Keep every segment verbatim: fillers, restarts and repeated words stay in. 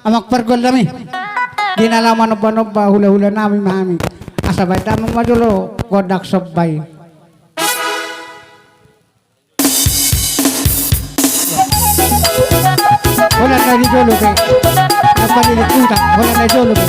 Amang pargual nami, di na laho manomba-nomba hula-hula nami ma hami. Asa baen damang ma jolo gondang somba i. Holan na di jolo pe. Na palilit uta, holan na di jolo pe.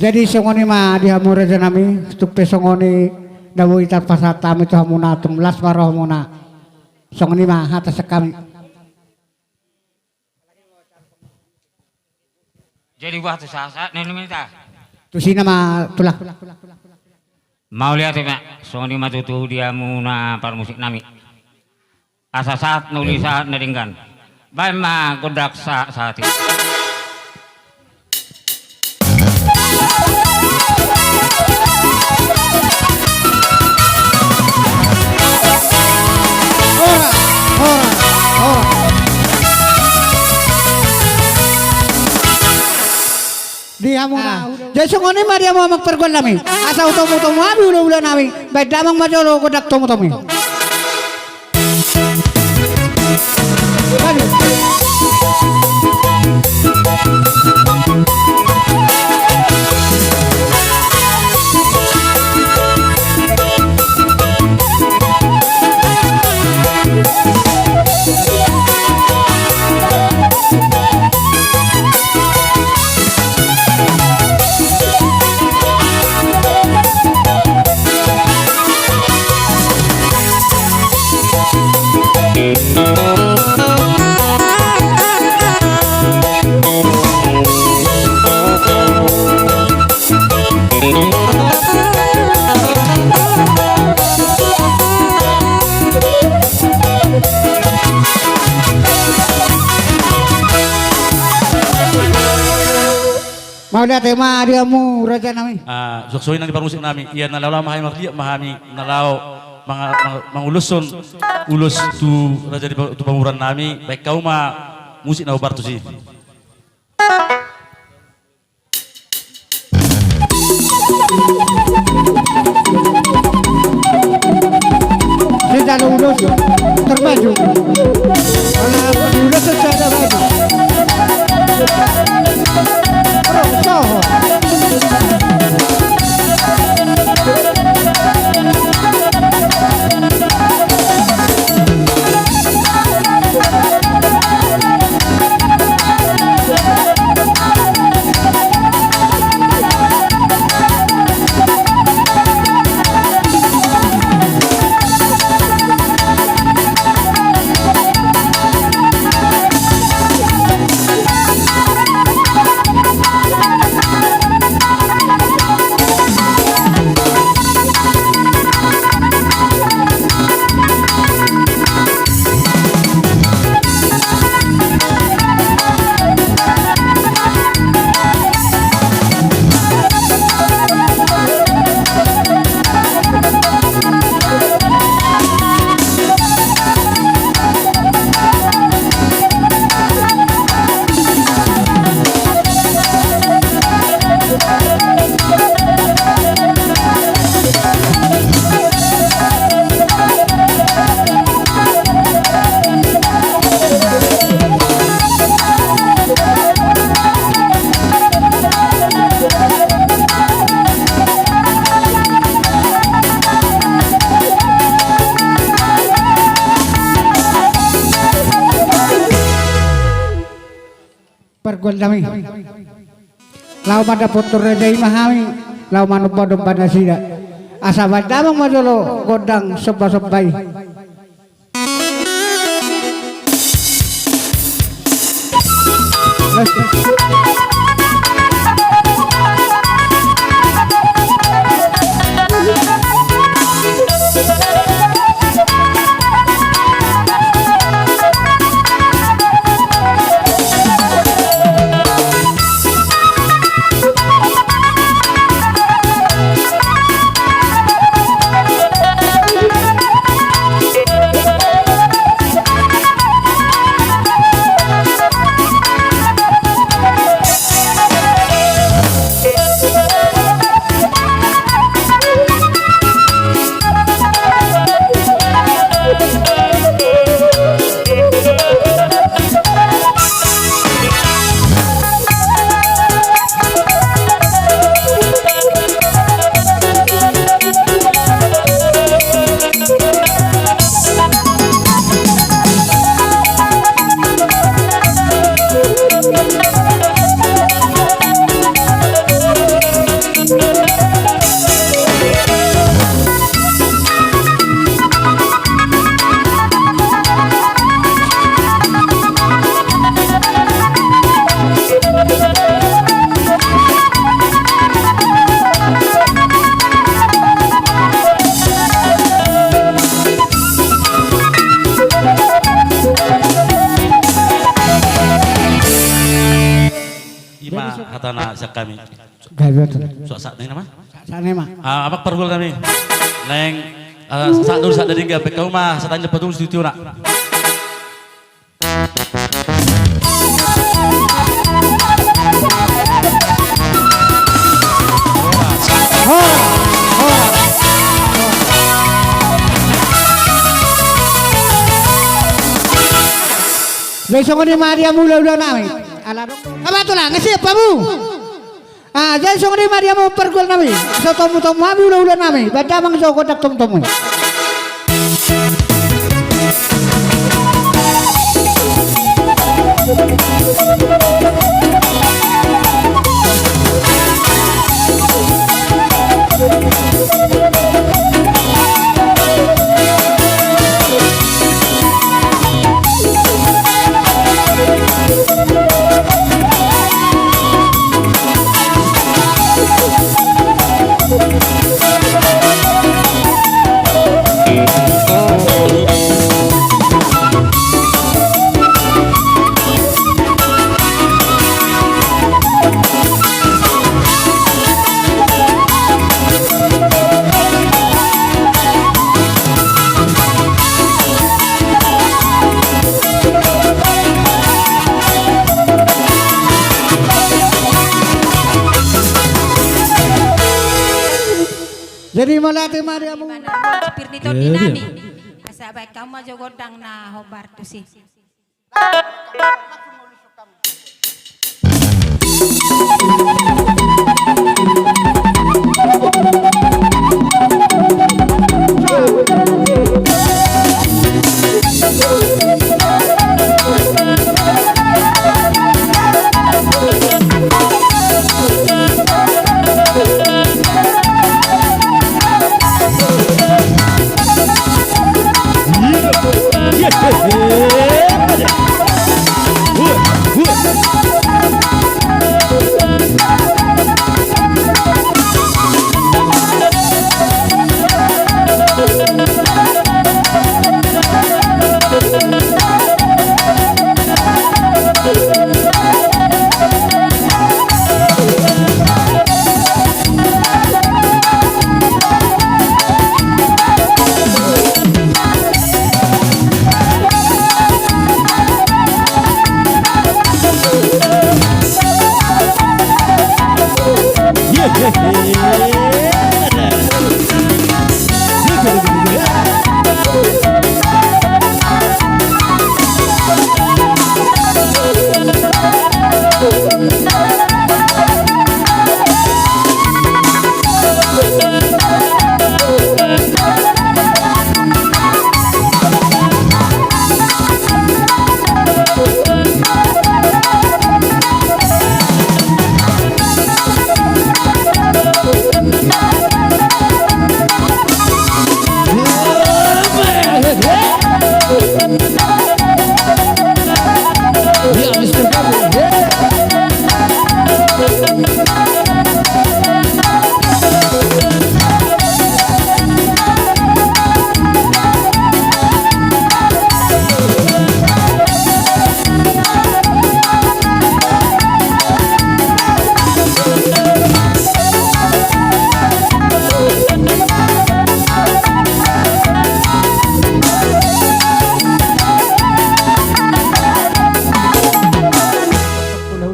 Jadi songon i ma di hamu raja nami, tung pe songon i na boi tarpasahat hami tu hamuna, tung las ma rohamuna. Songon i ma hata sian hami. Jadi buat tu sahat-sahat na nian ma hita. Tusi nama tulang. Mauliate ma, songon i ma tutu di hamuna parmusik nami. Asa sahat na uli, sahat na denggan. Baen ma gondang sahat-sahat i. Ora, ora, ora. Di hamuna. Ah. Jadi songon i ma di hamu amang pargual nami. Asa hutomu-tomu hami hula-hula nami. Baen damang ma jolo gondang tomu-tomu i. Mauliate ma di hamu raja nami. Ah, suang songon i nang di parmusik nami. Ia na laho ma hami marliat ma hami na laho manga-, manga-, mangulushon ulos tu raja di pa-, tu pamoruon nami. Baen hamu ma musik na hombar tusi. Sijalo ulos termaju. Ala ulos sijalo maju. Terus, soho. Pargual nami, laho mandapothon raja i ma hami, laho manombanomba nasida. Asa mandamang ma jolo gondang sombasomba i. Ima hatana sian hami. Gabe tu. Suak sahat ni nama? Sahat ni ma. Ah, amang pargual nami. Naeng, ah, sahat dulu, sahat dadi gabe kau ma, sahat ni patulus di tiuna. Jadi songon i ma di hamu hulahula nami. Ala dong. Apa tu lah, ngasih apa mu? Ah, jadi songon i ma di hamu pargual nami. So tomutomu hami hulahula nami. Baen damang jo gondang tomutomu. Jadi mauliate ma di hamu. Di mana ruang sipir ni tondi nami. Asa baen hamu ma jo gondang na hombar tusi.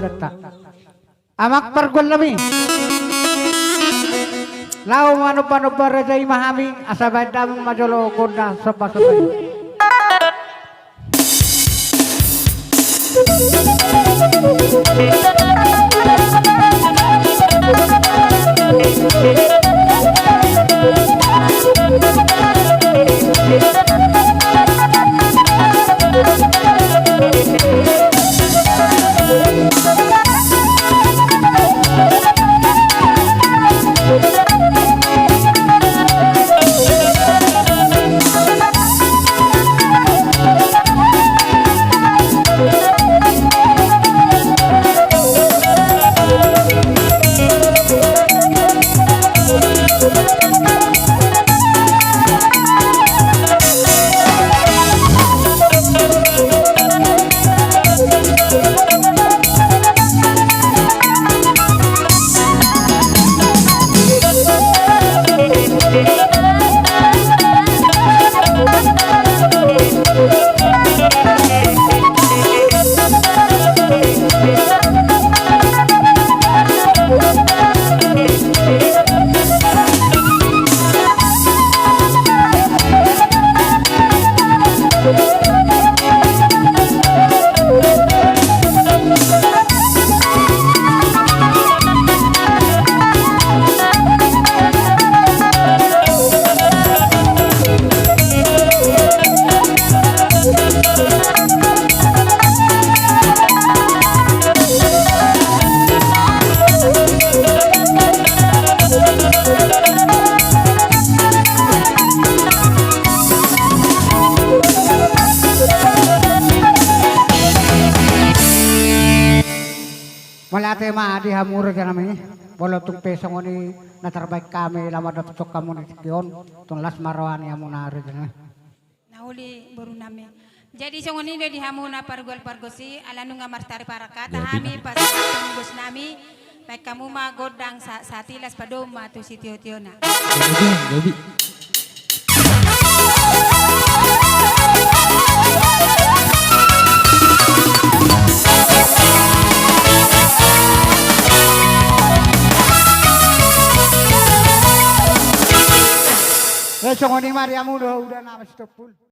Amang pargual nami, laho manomba-nomba raja i ma hami, asa baen damang ma jolo gondang somba-somba i. Mauliate ma di hamu raja nami, molo tung pe songon i na tarbaen hami laho mandapothon hamu di tingki on, tung las ma roha ni hamuna raja nami. Na uli boru nami. Jadi songon i do di hamuna pargual pargonsi, ala nunga martariparak hata hami pasahat tu bos nami, baen hamu ma gondang sa-, satilas padomu ma tu sitio-tiona. Gabe, gabe. Eh, songon i ma di hamu do, uda nama sitompul.